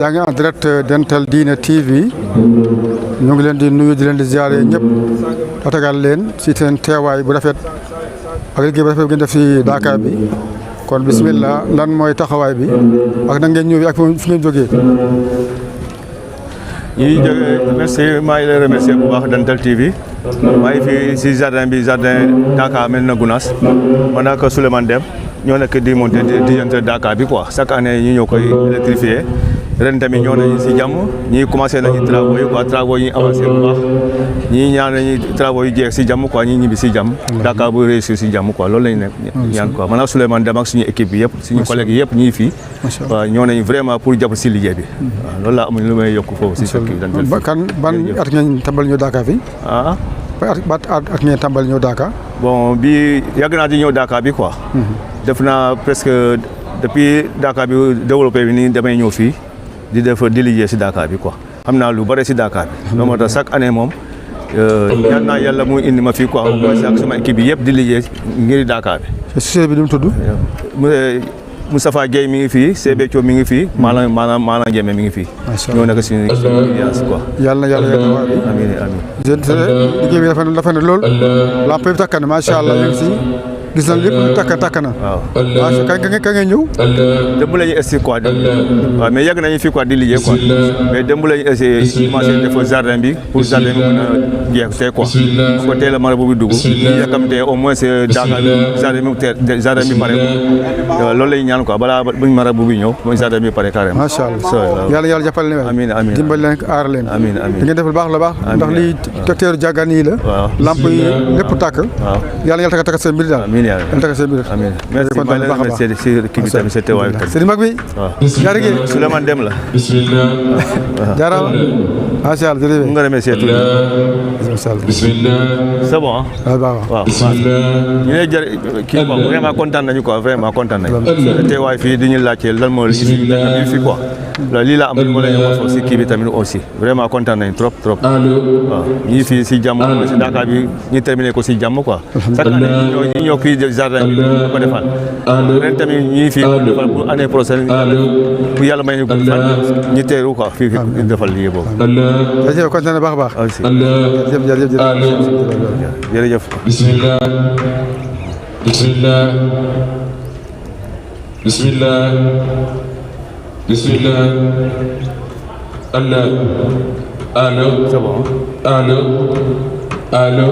yaa ngi en direct Dental Dina TV ñu ngi leen di nuyu di leen di ziare ñëpp tatagal leen si seen teewaay bu rafet ak liggéey bu rafet bi ngeen def si Dakar bi kon bismillah lan mooy taxawaay bi ak na ngeen ñëw ak fi ngeen jógee. ñuy jógee merci maa ngi lay remercier bu baax Dental TV maa ngi fii si jardin Dakar Médina Gounass man ak Souleymane Deme ñoo nekk di monter di jënd Dakar bi quoi chaque année ñu ñëw koy électrifier ren tamit ñoo nañu si jàmm ñii commencé nañu travaux yi quoi travaux yi avancé bu baax ñii ñaan nañu travaux yi jeex si jàmm quoi ñii ñibbi si jàmm Dakar bu réussir si jàmm quoi loolu lañu nekk ñaan quoi man ak Souleymane Deme ak suñu équipe bi yëpp suñu collègues yi yëpp ñii fii waaw ñoo nañu vraiment pour jàpp si liggéey bi waaw loolu laa amuñ lu may yokk foofu si sëkk bi kan ban at ngeen tàmbali ñëw Dakar fii ban at ngeen tàmbali ñëw Dakar bon bi yàgg naa di ñëw Dakar bi quoi def naa presque depuis Dakar bi développé bi nii damay ñëw fii di liggéey si Dakar bi quoi xam naa lu bëri si Dakar bi loolu moo tax chaque année moom ñaan naa yàlla mu indi ma fii quoi mooy ak sama équipe bi yëpp di liggéey ngir Dakar bi. société bi nu mu tudd. Moustapha Guèye mi ngi fii Sébéthio mi ngi fii Malang Ndiémé mi ngi fii. macha allah ñoo nekk suñu liggéey quoi. yàlla na yàlla yàlla waa bi. amiin amiin. liggéey bi dafa ne lool. lamp yi takk na macha allah ñu ngi si. gis nañ lépp takk na. waaw ka ngay ñëw. démb la ñu essayé quoi waaw mais yàgg nañu fii quoi di liggéey quoi mais démb la ñu essayé commencé def jardin bi pour jardin bi mën a jeex tey quoi bu ko teel a marabu bi dugg ñu yàkkamtee au moins Dakar jardin bi pare loolu la ñu ñaan quoi balaa buñ marabu bi ñëw mooy jardin bi pare carrément. macha allah yàlla jàppale leen. amiin amiin dimbali leen aar leen. amiin amiin di ngeen defal baax la baax. ndax lii docteur jàggaan yi la. waaw lamp yi lépp tàkk. waaw yàlla takk seen mbir daal. amiin merci maa ngi lay remercier si kii bi tamit sa teewaay tamit. sëriñ mag bi. waaw jaaree Souleymane Deme la. bisimilah. jaaraama. macha allah jërëjëf. mu nga remercier tout bisimilah. c'est bon ah. waaw. ñu lay jar kii quoi vraiment kontaan nañu quoi vraiment kontaan nañu. sa teewaay fii di ñu laajte lan moo indi fii quoi. lii la am lu la ñu wax si kii bi tamit aussi vraiment kontaan nañu trop. waaw ñii fii si jàmm si Dakar bi ñu terminé ko si jàmm quoi. chaque année ñu ñëw fii jardin bi ko defal ren tamit ñii fii defal pour année prochaine pour yàlla may ñu gudd fan ñu teeru quoi fii defal liggéey boobu. jërëjëf kontaan na baax a baax. jërëjëf. bismillah bismillah bismillah bismillah Allah allo c'est bon allo allo